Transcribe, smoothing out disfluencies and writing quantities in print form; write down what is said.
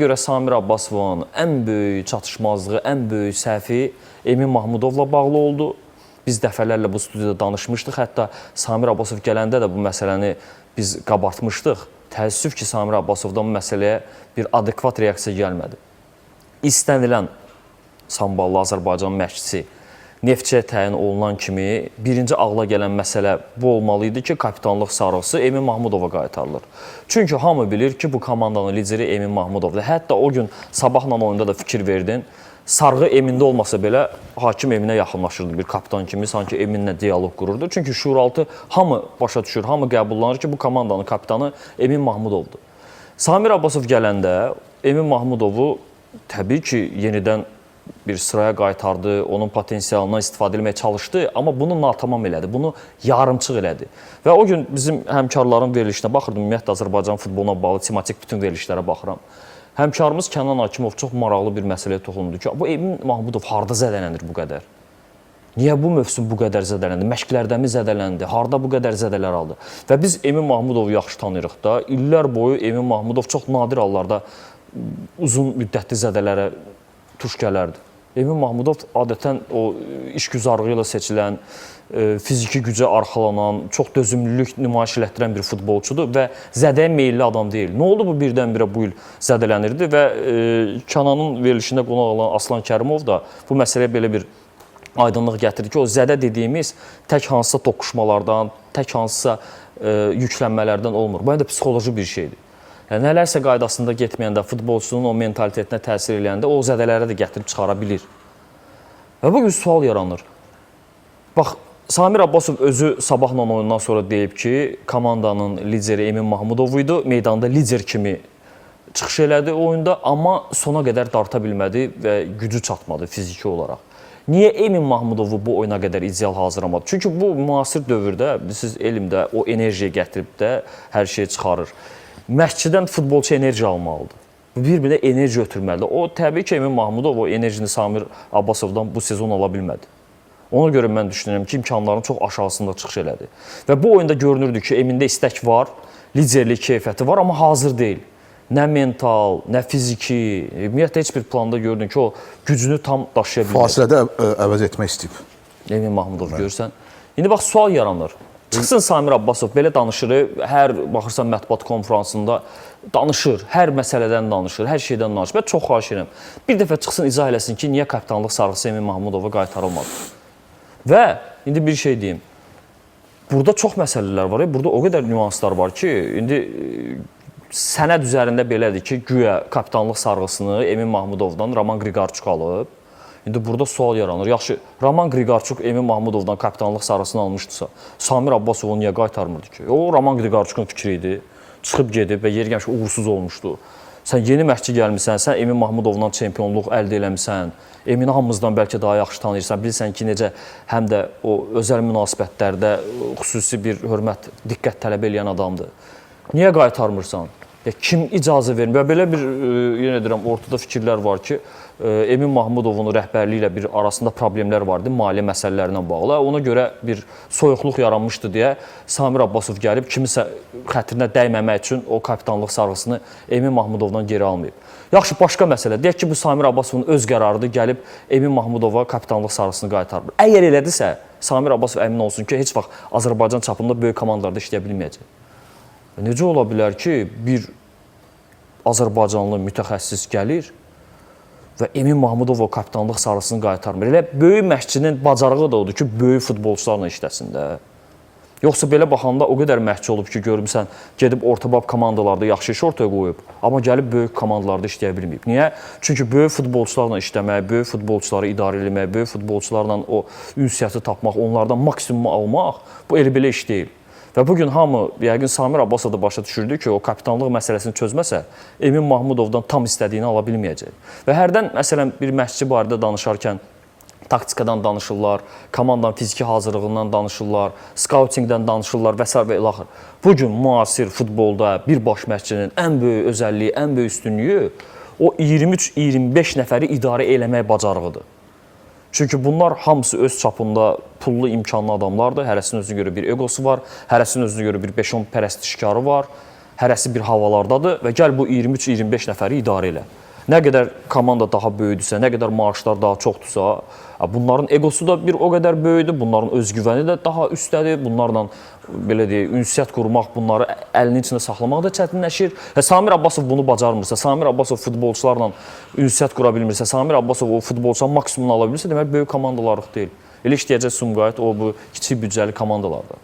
Görə Samir Abbasovun ən böyük çatışmazlığı, ən böyük səhvi Emin Mahmudovla bağlı oldu. Biz dəfələrlə bu studiyada danışmışdıq. Hətta Samir Abbasov gələndə də bu məsələni biz qabartmışdıq. Təəssüf ki, Samir Abbasovdan bu məsələyə bir adekvat reaksiya gəlmədi. İstənilən samballı Azərbaycan məşqçisi Neftçiyə təyin olunan kimi birinci ağla gələn məsələ bu olmalı idi ki, kapitanlıq sarğısı Emin Mahmudova qaytarılır. Çünki hamı bilir ki, bu komandanın lideri Emin Mahmudovdur. Hətta o gün sabahla oyunda da fikir verdin. Sarğı Emində olmasa belə hakim Eminə yaxınlaşırdı bir kapitan kimi, sanki Eminlə dialoq qururdu. Çünki şuuraltı hamı başa düşür, hamı qəbullanır ki, bu komandanın kapitanı Emin Mahmudovdur. Samir Abbasov gələndə Emin Mahmudovu təbii ki, yenidən bir sıraya qaytardı, onun potensialından istifadə etməyə çalışdı, amma bunu natamam elədi, bunu yarımçıq elədi. Və o gün bizim həmkarların verilişinə baxırdım, ümumiyyətlə Azərbaycan futboluna bağlı tematik bütün verilişlərə baxıram. Həmkarımız Kənan Hakimov çox maraqlı bir məsələyə toxundu ki, bu Emin Mahmudov harda zədələnir bu qədər? Niyə bu mövsüm bu qədər zədələndi? Məşqlərdəmi zədələndi? Harda bu qədər zədələr aldı? Və biz Emin Mahmudovu yaxşı tanıyırıq da. İllər boyu Emin Mahmudov çox nadir hallarda uzun müddətli zədələrə tuş gələrdi. Emin Mahmudov adətən o işgüzarlığı ilə seçilən, fiziki gücə arxalanan, çox dözümlülük nümayiş elətdirən bir futbolçudur və zədəyə meyilli adam deyil. Nə oldu bu birdən-birə bu il zədələnirdi və Kənanın verilişində qonaq olan Aslan Kərimov da bu məsələyə belə bir aydınlıq gətirdi ki, o zədə dediyimiz tək hansısa toqquşmalardan, tək hansısa yüklənmələrdən olmur. Bu həm də psixoloji bir şeydir. Yəni nələrsə qaydasında getməyəndə, futbolçunun o mentalitetinə təsir eləyəndə o zədələrə də gətirib çıxara bilir. Və bu gün sual yaranır. Bax, Samir Abbasov özü sabahla oyundan sonra deyib ki, komandanın lideri Emin Mahmudov idi. Meydanda lider kimi çıxış elədi oyunda, amma sona qədər darta bilmədi və gücü çatmadı fiziki olaraq. Niyə Emin Mahmudovu bu oyuna qədər ideal hazırlamadı? Çünki bu müasir dövrdə bilirsiniz elmdə o enerjiyi gətirib də hər şeyi çıxarır. Məşqçidən futbolçu enerji almalıdır. Bir-birinə enerji ötürməlidir. O təbii ki, Emin Mahmudov o enerjini Samir Abbasovdan bu sezon ala bilmədi. Ona görə mən düşünürəm ki, imkanların çox aşağısında çıxış elədi. Və bu oyunda görünürdü ki, Emində istək var, liderlik keyfiyyəti var, amma hazır deyil. Nə mental, nə fiziki, ümumiyyətlə heç bir planda gördün ki, o gücünü tam daşıya bilmədi. Fasilədə əvəz etmək istəyib. Emin Mahmudov görürsən. İndi bax sual yaranır. Çıxsın Samir Abbasov belə danışır, hər baxırsan mətbuat konfransında danışır, hər məsələdən danışır, hər şeydən danışır. Mən çox xahiş edirəm. Bir dəfə çıxsın izah eləsin ki, niyə kapitanlıq sarğısı Emin Mahmudova qaytarılmadı. Və indi bir şey deyim. Burada çox məsələlər var. Burada o qədər nüanslar var ki, indi sənəd üzərində belədir ki, güya kapitanlıq sarğısını Emin Mahmudovdan Roman Qriqorçuk alıb. İndi burada sual yaranır. Yaxşı, Roman Qriqorçuk Emin Mahmudovdan kapitanlıq sarğısını almışdısa, Samir Abbasov onu niyə qaytarmırdı ki? O Roman Qriqorçukun fikri idi. Çıxıb gedib və yeri gəlmiş uğursuz olmuşdu. Sən yeni məşqçi gəlmisən, sən Emin Mahmudovla çempionluq əldə eləmisən. Emini hamımızdan bəlkə daha yaxşı tanıyırsan. Bilirsən ki, necə həm də o özəl münasibətlərdə xüsusi bir hörmət, diqqət tələb eləyən adamdır. Niyə qaytarmırsan? Ya kim icazə vermir? Və belə bir yenə deyirəm, ortada fikirlər var ki, Emin Mahmudovun rəhbərliyi ilə bir arasında problemlər vardı maliyyə məsələlərinə bağlı. Ona görə bir soyuqluq yaranmışdı deyə Samir Abbasov gəlib kimisə xətrinə dəyməmək üçün o kapitanlıq sarğısını Emin Mahmudovdan geri almayıb. Yaxşı, başqa məsələ. Deyək ki, bu Samir Abbasovun öz qərarıdır, gəlib Emin Mahmudova kapitanlıq sarğısını qaytarmır. Əgər elədisə, Samir Abbasov əmin olsun ki, heç vaxt Azərbaycan çapında böyük komandalarda işləyə bilməyəcək. Necə ola bilər ki, bir azərbaycanlı mütəxəssis gəlir və Emin Mahmudov o kapitanlıq sarğısını qaytarmır. Elə böyük məşqçinin bacarığı da odur ki, böyük futbolçularla işləsin də. Yoxsa belə baxanda o qədər məşqçi olub ki, görmüsən, gedib orta bab komandalarda yaxşı iş ortaya qoyub, amma gəlib böyük komandalarda işləyə bilməyib. Niyə? Çünki böyük futbolçularla işləmək, böyük futbolçuları idarə eləmək, böyük futbolçularla o ünsiyyəti tapmaq, onlardan maksimumu almaq bu elə belə iş deyil. Və bu gün hamı, yəqin Samir Abbasov da başa düşürdü ki, o kapitanlıq məsələsini çözməsə, Emin Mahmudovdan tam istədiyini ala bilməyəcək. Və hərdən, məsələn, bir məşqçi barədə danışarkən taktikadan danışırlar, komandanın fiziki hazırlığından danışırlar, skautingdən danışırlar və sair və ilaxır. Bu gün müasir futbolda bir baş məşqçinin ən böyük özəlliyi, ən böyük üstünlüyü o 23-25 nəfəri idarə eləmək bacarığıdır. Çünki bunlar hamısı öz çapında pullu, imkanlı adamlardır. Hərəsinin özünə görə bir egosu var, hərəsinin özünə görə bir 5-10 pərəstişkarı var. Hərəsi bir havalardadır və gəl bu 23-25 nəfəri idarə elə. Nə qədər komanda daha böyüdüsə, nə qədər maaşlar daha çoxdursa, bunların egosu da bir o qədər böyüdür, bunların özgüvəni də daha üstədir, bunlarla belə deyək, ünsiyyət qurmaq, bunları əlinin içində saxlamaq da çətinləşir. Samir Abbasov bunu bacarmırsa, Samir Abbasov futbolçularla ünsiyyət qura bilmirsə, Samir Abbasov o futbolçuların maksimumunu ala bilmirsə, deməli böyük komandalarlıq deyil. Elə işləyəcək Sumqayıt o bu kiçik büdcəli komandalarda.